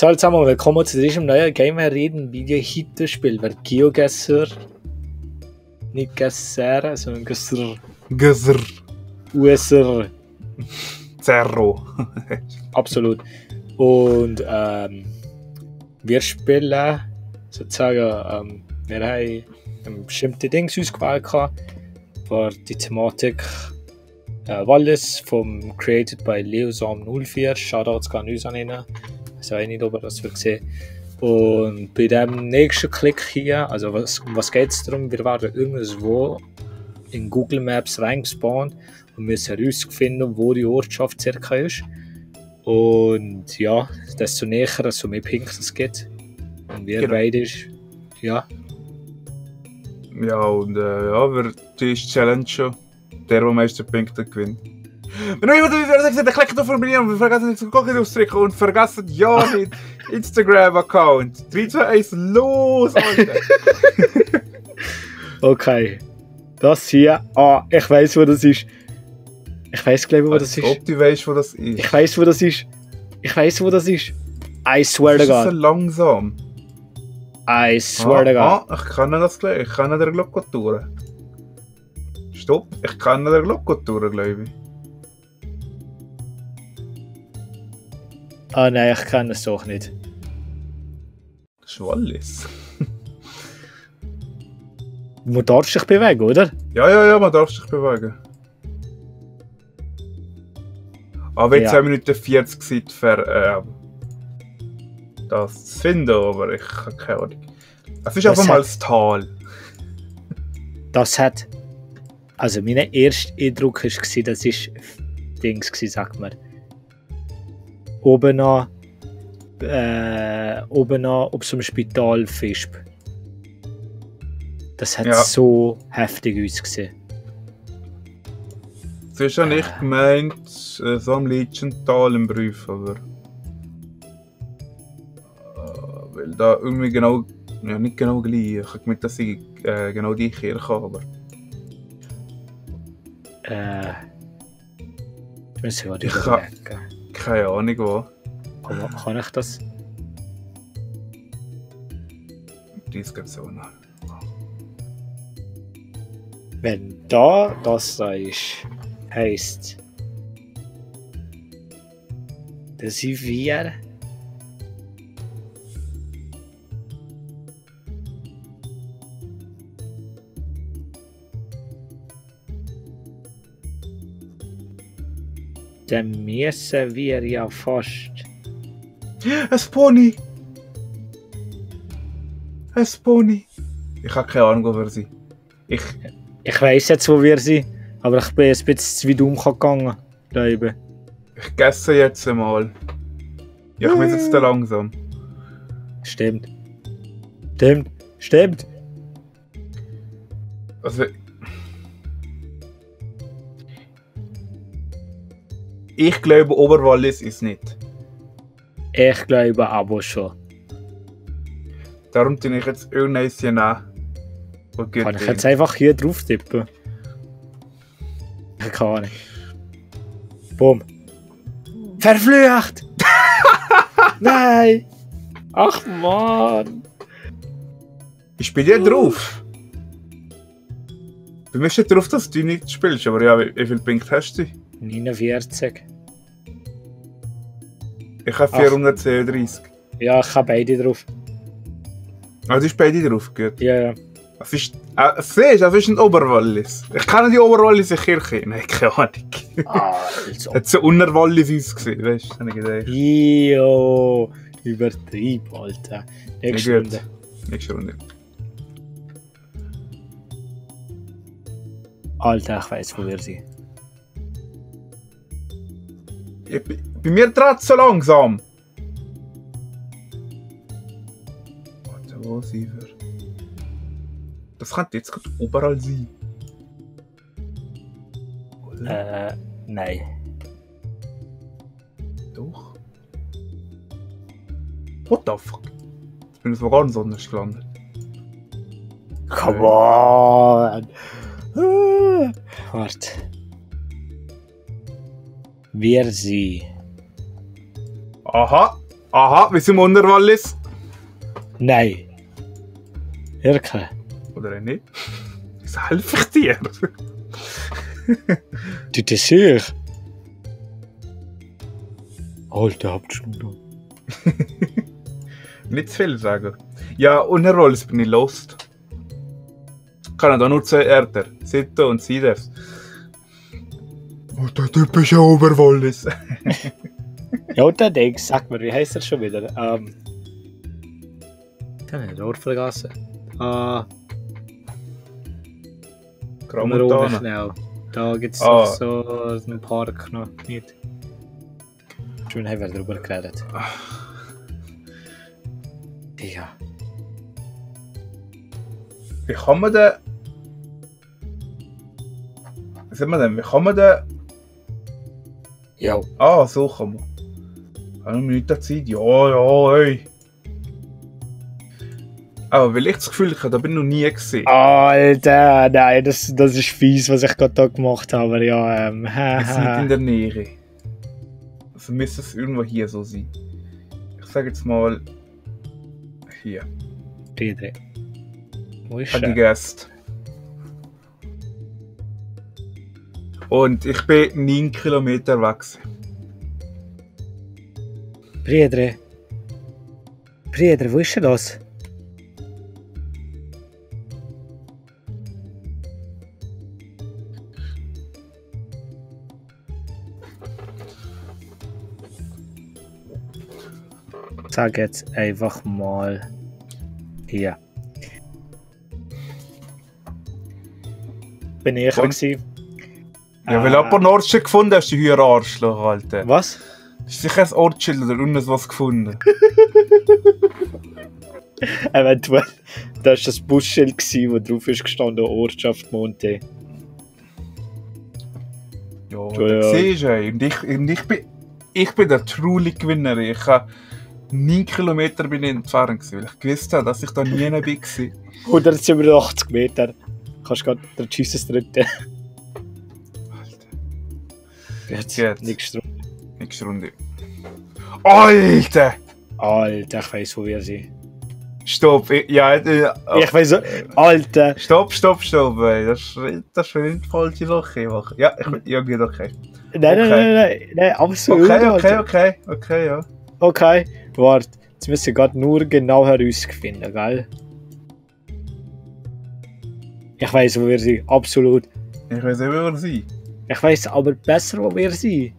So, jetzt haben wir willkommen zu diesem neuen Gamer reden Video-Hit-Spiel. Wer GeoGuessr, nicht Gesser, sondern Gesser. Gesser. USR. Zerro. Absolut. Und wir spielen sozusagen, wir haben bestimmte Dinge ausgewählt für die Thematik Wallis vom Created by Leosam04. Shoutouts gehen uns an ihn. Ich weiß nicht, ob ihr das gesehen. Und bei dem nächsten Klick hier, also um was geht es darum? Wir werden irgendwo in Google Maps reingespawnt und müssen herausfinden, wo die Ortschaft circa ist. Und ja, desto näher, desto mehr Punkte es gibt. Und wir beide ist, ja. Ja, und ja, die ist Challenge schon. Der am meisten Punkte gewinnt. Wenn ihr gesagt klickt auf Abonnieren und vergesst nicht zu gucken ausdrücken und vergesst ja nicht Instagram-Account. 3, 2, 1, los, Alter! Okay. Das hier. Ah, ich weiss, wo das ist. Ich weiss, glaube ich, wo das ist. Ob du weißt, wo das ist. Ich weiss, wo das ist. Ich weiss, wo das ist. I swear to God. Das ist so langsam. I swear to God. Ich kann das gleich. Ich kann der Glockentour. Stopp, ich kann der Glockentour, glaube ich. Ah nein, ich kenne es doch nicht. Das ist Wallis. Man darf sich bewegen, oder? Ja, man darf sich bewegen. Aber jetzt 2 Minuten 40 Zeit für das zu finden, aber ich habe keine Ahnung. Es ist einfach mal das Tal. Das hat... Also mein erster Eindruck war, das war Dings, sagt man. Oben an ob so einem Spital Fischb. Das hat so heftig ausgesehen. Zuerst habe ich gemeint, so am Lietschental im Brief, aber... weil da irgendwie genau... Ja, nicht genau gleich. Ich habe gemeint, dass ich genau die Kirche habe, aber... Ich muss ja überlegen. Keine Ahnung wo. Aber kann ich das? Dies gibt es auch noch. Wenn da das da ist, heisst... Das sind wir... Dann müssen wir ja fast... Ein Pony! Ein Pony! Ich habe keine Ahnung, wo wir sind. Ich weiss jetzt, wo wir sind, aber ich bin ein bisschen zu weit umgegangen, glaube ich. Ich gesse jetzt einmal. Ja, ich bin jetzt da langsam. Stimmt. Also... Ich glaube, Oberwallis ist nicht. Ich glaube aber schon. Darum tue ich jetzt Ölnäschen an. Kann ich jetzt einfach hier drauf tippen? Keine Ahnung. Boom. Verflucht! Nein! Ach Mann! Ich bin ja drauf. Du bist ja drauf, dass du nicht spielst, aber ja, wie viele Punkte hast du? 49. Ich habe 432. Ja, ich habe beide drauf. Ah, du hast beide drauf, gut. Ja. Das ist... siehst du, das ist ein Oberwallis. Ich kenne die Oberwalliser Kirche. Nein, keine Ahnung. Also. Hat so Unterwallis ausgesehen, weißt du? Habe ich gedacht. Jo, übertrieb, Alter. Nächste Runde. Nächste Runde. Alter, ich weiss, wo wir sind. Bei mir dreht es so langsam. Warte, wo sind wir? Das könnte jetzt gerade überall sein. Nein. Doch. What the fuck? Ich bin jetzt mal ganz anders gelandet. Come on! Warte. Wir sind... Aha! Aha, wir sind im Unterwallis. Nein. Wirklich? Oder auch nicht? Was helfe ich dir? Du bist sicher? Alter, Hauptstunde. Nicht zu viel sagen. Ja, Unterwallis bin ich lost. Ich kann da nur 2 Erder. Sito und Siders. Oh, der Typ ist ja Oberwallis. Ja, und der Ding, sag mir, wie heißt er schon wieder? Kann ich dort vergessen? Gramontana. Schnell. Da gibt es so einen Park noch nicht. Schon haben wir darüber geredet. Ja. Wie kann man denn... Was sagt man denn? Wie kann man denn... Ja. Ah, so kann man. Eine Minute Zeit? Ja, ey. Aber weil ich das Gefühl habe, da bin ich noch nie gesehen. Alter, nein, das ist fies, was ich gerade da gemacht habe. Aber ja, Wir sind nicht in der Nähe. Also müsste es irgendwo hier so sein. Ich sage jetzt mal... Hier. Friedrich. Wo ist Habe ich er? gegessen. Und ich bin 9 Kilometer weg. Friedrich. Friedrich, wo ist denn das? Sag jetzt einfach mal hier. Bin ich gewesen. Ja, weil jemand ein Ortsschild gefunden hast, du Arschloch, Alter. Was? Das ist sicher ein Ortsschild oder irgendwas gefunden. Eventuell. Das war das Busschild, wo drauf ist gestanden, Ortschaft Monte. Ja, da siehst du, ey. Und ich bin der truly Gewinner. Ich habe 9 Kilometer bin ich entfernt, weil ich gewusst habe, dass ich da nie war. 187 Meter. Kannst gerade den Tschüsses drücken. Jetzt. Nix drum. Nächste Runde. Alter! Alter, ich weiss, wo wir sind. Stopp! Ich weiss, Alter! Stopp, ey. Das ist nicht die falsche Sache. Ja, geht okay. Nein, absolut. Okay, ja. Okay, warte. Jetzt müssen wir gerade nur genau herausfinden, gell? Ich weiss, wo wir sind. Absolut. Ich weiss nicht, wo wir sind. Ich weiss aber besser, wo wir sind.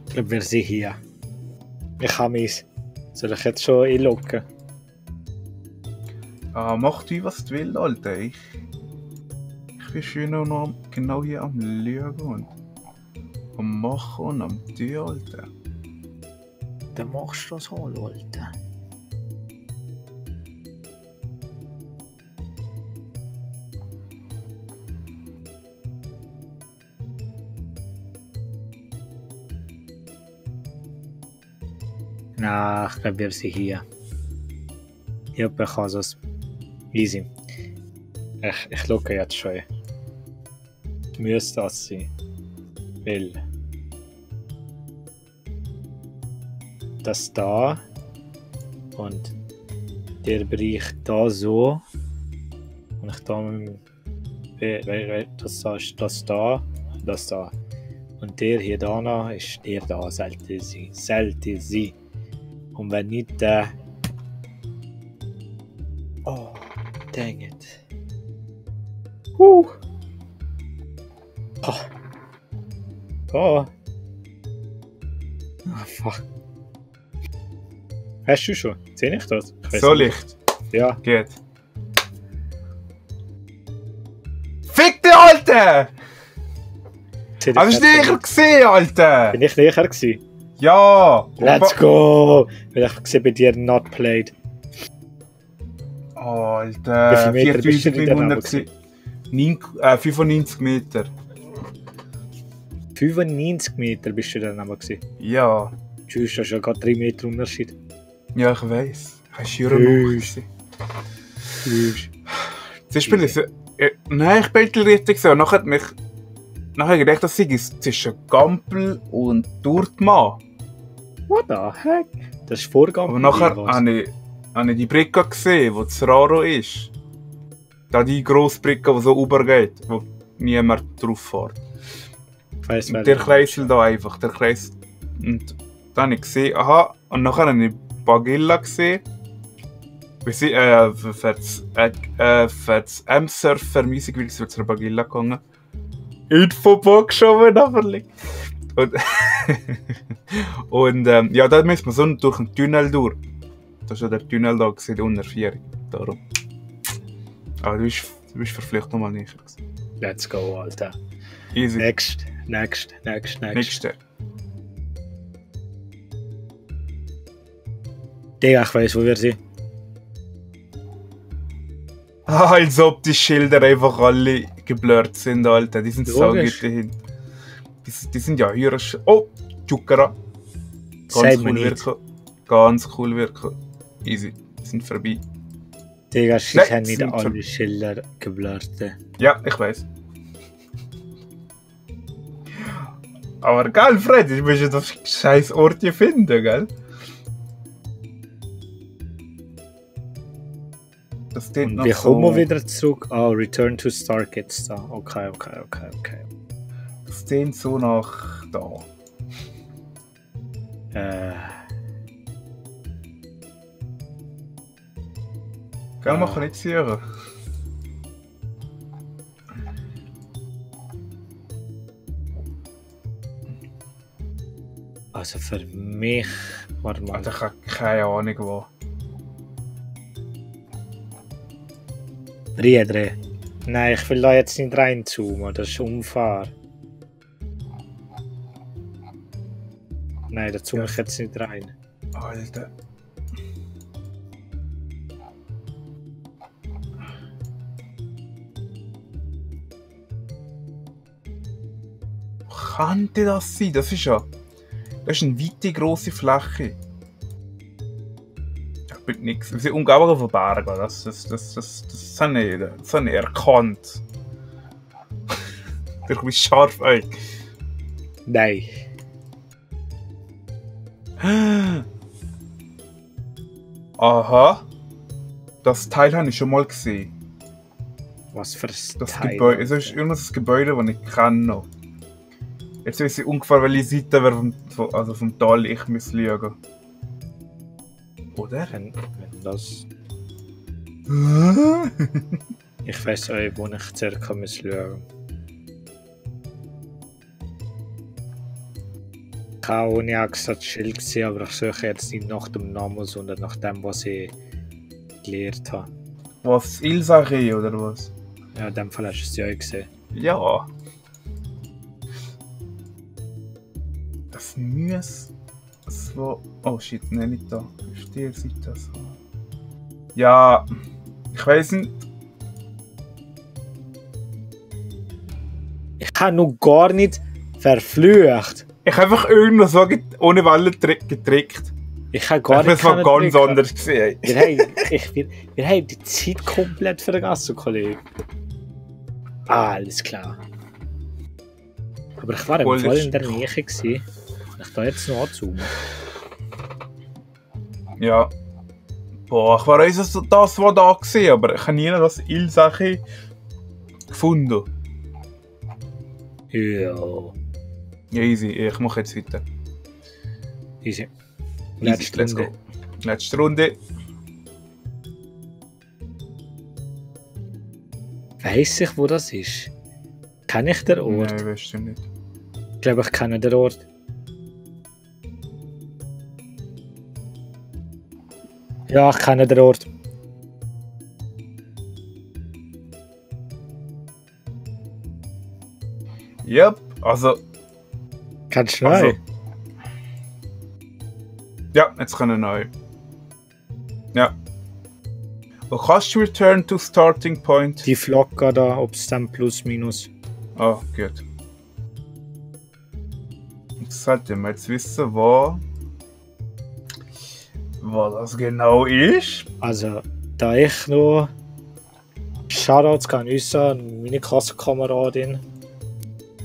Ich glaube, wir sind hier. Ich habe meins. Soll ich jetzt schon einloggen? Ah, mach du, was du willst, Alter. Ich bin schön noch genau hier am Lügen und am Machen und am Tun, Alter. Dann machst du das halt, Alter. Na, ich glaube, wir sind hier. Ja, ich kann es. Easy. Ich schaue jetzt schon. Müsste das sein. Weil. Das da. Und der Bereich da so. Und ich da mit das da. Das da. Und der hier da noch ist der da. Sollte sein. Und wenn nicht der. Oh, dang it. Oh. Oh. Ah, fuck. Hast du schon? Sehe ich das? Ich So Licht. Ja. Geht. Fick dich, Alter! Hast du näher gesehen, Alter? Bin ich näher gewesen? Ja! Let's go! Weil ich gesehen bei dir not played. Alter, Wie viele Meter bist du denn 4595 Meter. 95 Meter bist du dann aber gewesen. Ja. Tschüss, das ist ja gerade 3 Meter Unterschied. Ja, ich weiss. Hast du Tschüss. Tschüss. Zum Beispiel ist nein, ich bin richtig so. Nachher hat mich... Nachher gedacht, das sei zwischen Gampel und Durtmann. What the heck? Das ist Vorgabe. Aber nachher habe ich die Brücke gesehen, wo das Raro ist. Da die grosse Brücke, die so übergeht, wo niemand drauf fährt. Und der Kreisel da einfach, der Kreis. Und dann habe ich gesehen, aha, und nachher habe ich Bagilla gesehen. Für das M-Surfer Music Videos wird es eine Bagilla gegangen. Infobox schon aber und ja, da müssen wir so durch einen Tunnel durch. Das ist ja der Tunnel da gesehen, unter 4. Darum. Aber du bist verpflichtet nochmal näher gewesen. Let's go, Alter. Easy. Next. Nächster. Digga, ich weiss, wo wir sind. Als ob die Schilder einfach alle geblurrt sind, Alter. Die sind so gut dahin. Die sind ja höher. Oh, Chukara. Ganz cool wirken. Ganz cool wirken. Easy. Die sind vorbei. Digga, ich habe nicht alle Schilder geblurrt. Ja, ich weiß. Aber geil, Fred, ich muss ja das scheiß Ort hier finden, gell? Das und wir kommen wieder zurück. Ah, Return to Stark jetzt da. Okay. Das klingt so nach da. Gell, machen wir nicht sicher. Also für mich... Warte mal. Also ich habe keine Ahnung wo. Dreh. Nein, ich will da jetzt nicht reinzoomen, das ist unfair. Nein, da zoome ich jetzt nicht rein. Alter. Könnte das sein? Das ist eine weite, grosse Fläche. Ich bin nichts. Wir sind umgeben von Bergen. Das habe ich erkannt. Du bist scharf, ey. Nein. Aha. Das Teil habe ich schon mal gesehen. Was für das Teil? Gebäude. Es ist irgendein Gebäude, das ich kenne. Jetzt weiß ich ungefähr, welche Seite wir vom Tal ich muss schauen. Oder? Wenn das... Ich weiss auch, wo ich circa muss schauen. Ich habe ohne Angst das Schild gesehen, aber ich suche jetzt nicht nach dem Namen, sondern nach dem, was ich gelernt habe. Was? Ilsache oder was? Ja, in dem Fall hast du es ja auch gesehen. Ja. Das muss... So... Oh shit, nein, nicht da. Auf der Seite so. Ja... Ich weiß nicht... Ich habe noch gar nicht verflucht. Ich habe einfach irgendwo so ohne Welle getrickt. Ich habe gar nicht was ganz anders gesehen. Wir haben die Zeit komplett vergessen, Kollege. Alles klar. Aber ich war im Fall in der Nähe gewesen. Ich da jetzt noch anzoomen. Ja. Boah, ich weiß, dass das war da gesehen, aber ich habe nie das Ilsache gefunden. Ja. Ja, easy. Ich mache jetzt weiter. Easy. Let's go. Letzte Runde. Weiss ich, wo das ist? Kenne ich den Ort? Nein, weißt du nicht. Ich glaube, ich kenne den Ort. Ja, ich kenne den Ort. Yep, also... Kennst du neu? Ja, jetzt können wir neu. Ja. Wo kannst du return to starting point? Die Flagge da, ob es dann plus minus. Oh, gut. Jetzt sollten wir jetzt wissen, wo das genau ist. Also, da ich noch Shoutouts kann äußern, meine Klassenkameradin.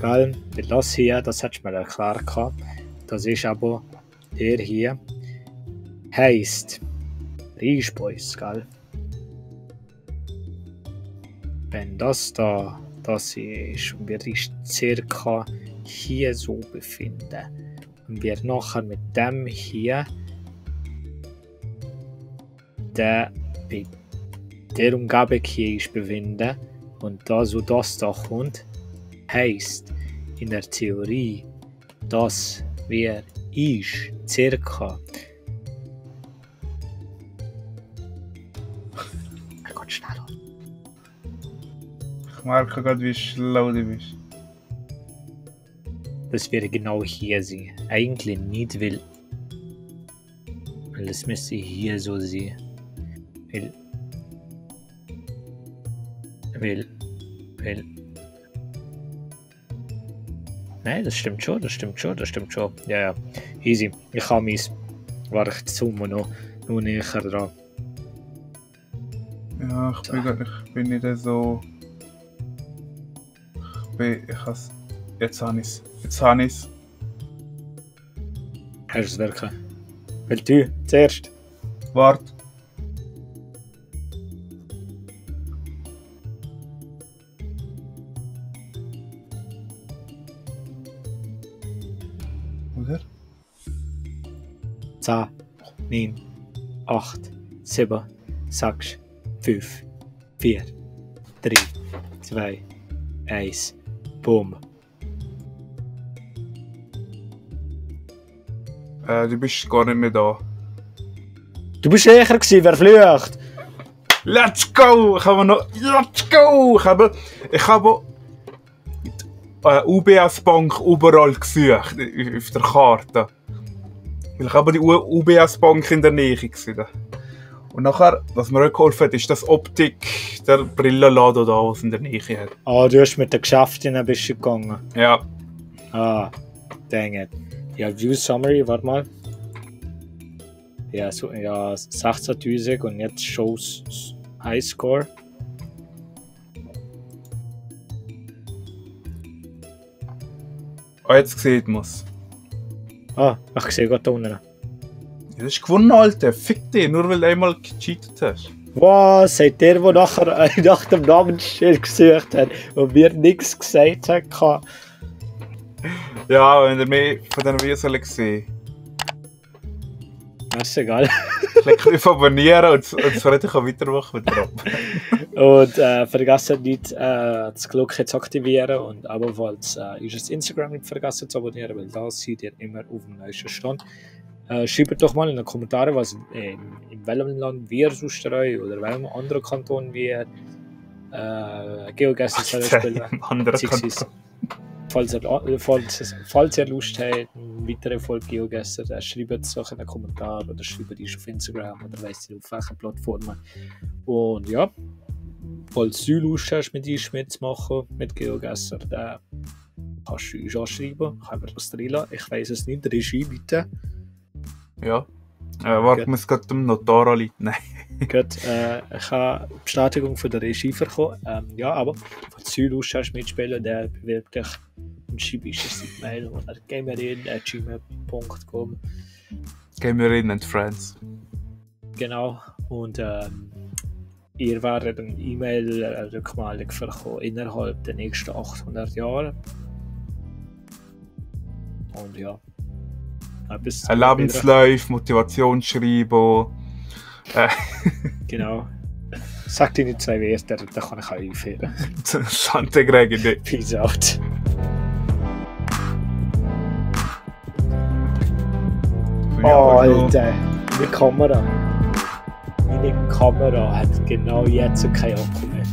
Gell? Weil das hier, das hättest du mir erklärt gehabt. Das ist aber der hier. Heisst Riechboys, gell? Wenn das da das hier ist und wir uns circa hier so befinden und wir nachher mit dem hier bei der Umgebung hier ist befinden und da so das da kommt, heisst in der Theorie, dass wir ist circa Gott, schneller. Ich merke gerade, wie schlau du bist. Das wäre genau hier sein. Eigentlich nicht, weil es müsste hier so sein. Weil. Nein, das stimmt schon. Ja. Easy. Ich habe meins. War ich zoome noch näher dran. Ja, ich bin nicht so. Jetzt habe ich es. Hast du es wirklich? Weil du zuerst. Warte. Oder? 10, 9, 8, 7, 6, 5, 4, 3, 2, 1. Boom. Du bist gar nicht mehr da. Du bist sicher gewesen, wer flucht? Let's go! Let's go! Ich habe UBS Bank überall gesucht auf der Karte. Weil ich habe die UBS Bank in der Nähe gesehen. Und nachher, was mir auch geholfen hat, ist das Optik, der Brillenladen da, was in der Nähe hat. Ah, du hast mit den Geschäften ein bisschen gegangen. Ja. Ah, dang it. Ja, View Summary, warte mal. Ja, so, ja 16.000 und jetzt Shows Highscore. Ah, jetzt sieht man es. Ah, ich sehe gerade da unten. Ja, das ist gewonnen, Alter. Fick dich, nur weil du einmal gecheatet hast. Was? Seid der, der nachher nach dem Namensschild gesucht hat und mir nichts gesagt hat? Ja, wenn ihr mehr von diesen Videos gesehen Das ist egal. Klickt auf Abonnieren und Freddy kann weitermachen mit Rob. Und vergessen nicht, das Glocke zu aktivieren und ebenfalls ist das Instagram nicht vergessen zu abonnieren, weil da seid ihr immer auf dem neuesten Stand. Schreibt doch mal in den Kommentaren, was in welchem Land wir sonst oder welchem anderen Kanton wir GeoGuessr spielen. Falls ihr Lust habt, eine weitere Folge GeoGuessr, schreibt es doch in den Kommentaren oder schreibt es auf Instagram oder weiss nicht auf welchen Plattformen. Und ja, falls du Lust hast, mit uns mitzumachen mit GeoGuessr, dann kannst du uns anschreiben, können wir das reinlassen. Ich weiss es nicht, Regie bitte. Ja. Warte, ich muss gerade dem Notar anrufen. Nein. Gut, ich habe eine Bestätigung von der Regie bekommen. Ja, aber falls du Lust hast mitspielen, dann bewirb dich und schreib uns eine Mail unter gamerin@gmail.com. Gamerin and Friends. Genau. Und ihr werdet eine E-Mail-Rückmeldung bekommen innerhalb der nächsten 800 Jahre. Und ja. Ein Lebenslauf, Motivationsschreiben. Genau. Sag dir nicht 2 Wörter, dann kann ich auch einführen. Sante Gregende. Peace out. Oh, Alter, meine Kamera hat genau jetzt kein Akku mehr.